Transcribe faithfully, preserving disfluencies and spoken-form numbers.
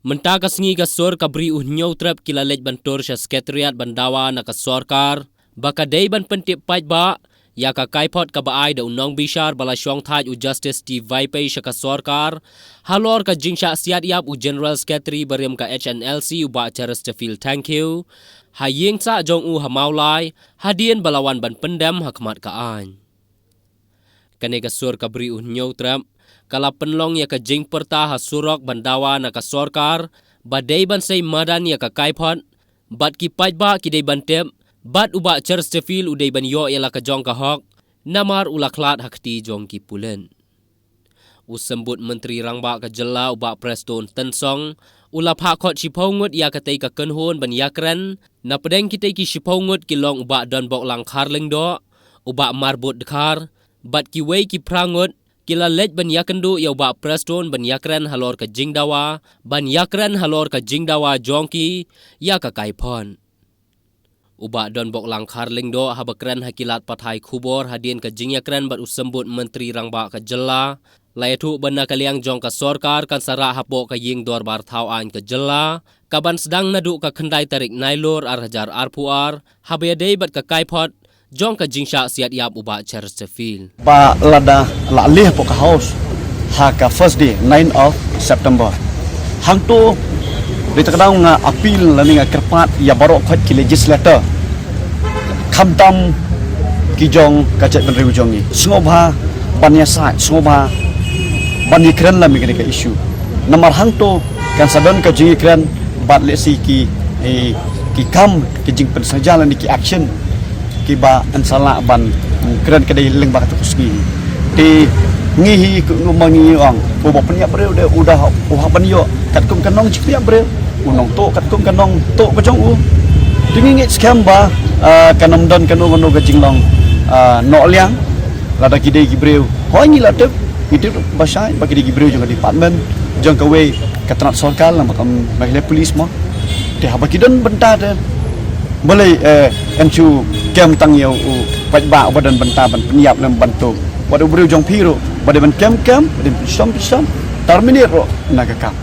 Mynta ka sngi ka sur ka Bri u Hynñiewtrep ki la leit ban tur sha Secretariat ban dawa na ka sorkar ba ka dei ban pyntip paidbah ïa ka kaiphod kaba ai da u nongbishar ba la shong thait u Justice T Vaipei sha ka sorkar halor ka jingshah siat ïap u General Secretary barim ka H N L C u Bah Chesterfield Thangkhiew ha ïing sah jong u ha Mawlai hadien ba la wan ban pyndem ha khmat ka aiñ. Kane ka sur ka Bri u Hynñiewtrep ka la pynlong ïa ka jingpyrta ha surok ban dawa na ka sorkar ba dei ban sei madan ïa ka kaiphod bad ki paidbah ki dei ban tip bad u Bah Chesterfield u dei ban ïoh ïa la ka jong ka hok namar u la khlad ha kti jong ki pulit. U Symbud Myntri Rangbah ka jylla u Bah Prestone Tynsong u la phah khot shiphew ngut ïa katei ka kynhun ban ïakren na pdeng kitei ki shiphew ngut ki long u Bah Donbok Langkhar Lyngdoh, u Bah Marbud Dkhar bad kiwei ki phra ngut ki la leit ban ïakynduh ïa u Bah Prestone ban ïakren halor ka jingdawa ban ïakren halor ka jingdawa jong ki ïa ka kaiphod. U Bah Donbok Langkhar Lyngdoh haba kren ha ki lad pathai khubor hadien ka jingïakren bad u Symbud Myntri Rangbah ka jylla la ïathuh ba na ka liang jong ka sorkar kan sa rah hapoh ka ïing dorbar thaw aiñ ka jylla ka ban sdang naduh ka khyndai tarik Nailur ar hajar arphew ar haba ïadei bad ka kaiphod jong ka jingshah siat ïap u Bah Chesterfield. Ba lada la leh hapoh ka House ha ka first day nine of September. Hangto dei ta ka daw nga appeal lane nga kyrpad ïa baroh khoit ki legislator khamtam ki jong ka jaitbynriew jong ngi, sngewbha ban ïasaid, sngewbha ban ïakren lem ïa kane ka issue. Namar hangto kan sa don ka jingïakren bad lehse ki, eh, ki kam, ki jingpynsngewsih lane ki action kiba yn sa lah ban kren ka dei lyngba kata ka sngi. Te ngi hi kumno ma ngi ong, uba pynïap briew de u da u hap ban ïoh katkum ka nong jingpynïap briew, u nongtuh katkum ka nongtuh ka jong u. Te ngi ngeit skhem ba, ah, kan ym don kano kano ka jinglong, ah, noh liang lada ki dei ki briew. Hooid ngi la tip, ngi tip ba shai ba ki dei ki briew jong ka department, jong kawei ka tnat sorkar lane ba ka, ba ki leh police mo. Te haba ki don bynta te balei, eh, yn shu kem tang ïa u paidbah uba don bynta ban pynïap lane ban tuh. Wat u briew jong phi ruh ba dei ban kem kem, ba dei ban pynshong pynshong, terminate ruh na ka kam.